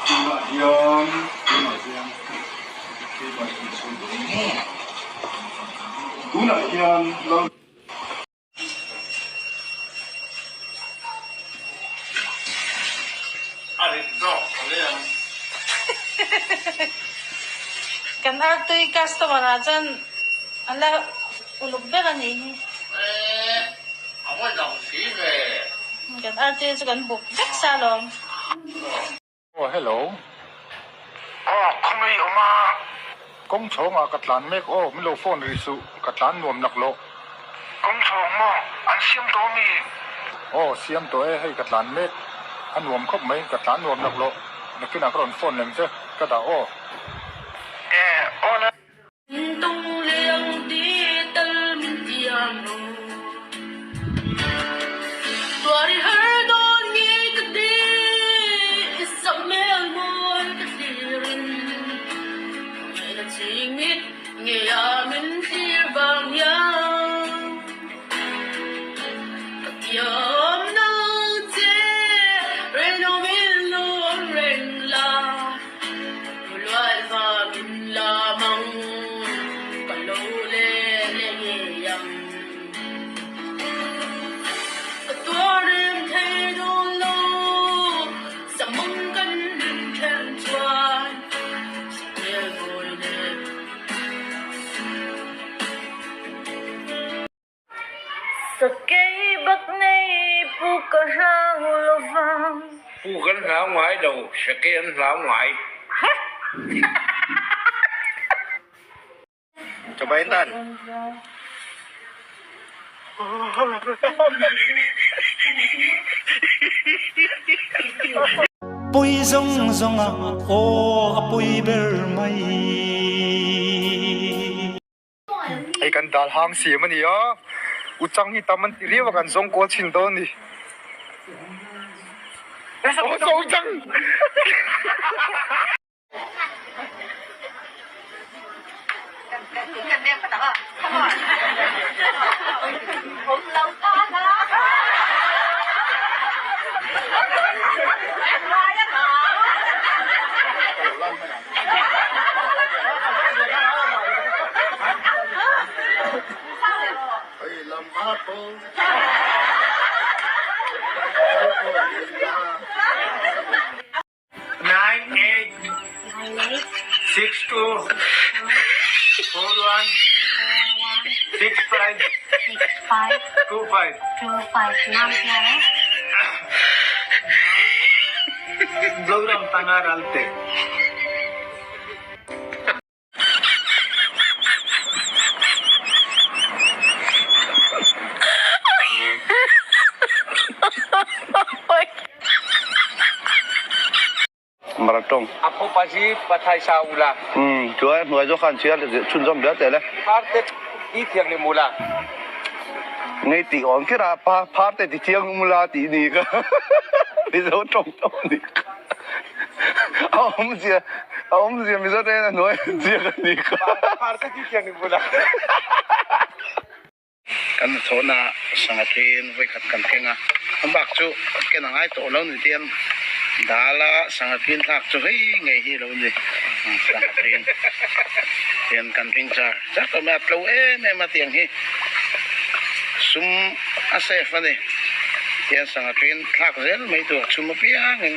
Tunah hian tunah hian keimah hi chu tunah hian lal A rit zawk a le ang. Kan artui customer ah chuan a la uluk ber a nih hi. Eh, a ngawi dang si ve. Kan artui chu kan buk vek sa alawm. Aw hello. Aw khawngaih awm a. Kawng chhawngah ka tlan mek aw min lo phone rih suh ka tlan nuam lak loh. Kawng chhawng maw an siam tawh ami? Aw siam tawh e hei ka tlan mek a nuam khawp mai ka tlan nuam lak loh nakinah ka rawn phone lem che ka dah aw. E aw le. Pu kan hlau ngai lo, sakei an hlau ngai. Cobain tan. Pui zawng zawng a aw a pui ber mai. Hei kan dal hang siam a ni a, u chang hi tam an ti riau a kan zawng kual chhin dawn a ni. Aw zawng chang! 9 8 6 2 4 1 6 5 2 5. Zoram Tanga Ralte. Maratong. A phupa hi pathai sa ula. Um, chuan hnuai zawk khan chhiar leh chhunzawm zel teh le. Phar te ti thianghlim ula. Ngei tih awm kher a, pa phar te ti thianghlim ula tih ni kha. Mizo tawng tawng ni kha. A awmzia a awmzia Mizo te hian a hnuai an ziak a ni kha. Phar te ti thianghlim ula. Kan hnathawhna sangha thuiin vawikhat kan keng a, a bak chu ken a ngai tawh lo ni tiang dala sangha thuiin thlak chu hei ngei hi lo ni sangha thuiin tian kan hming char char tawh mai a tlo em em a tiang hi sum a safe a ni tiang sangha thuiin thlak zel mai tur chhum apiangin.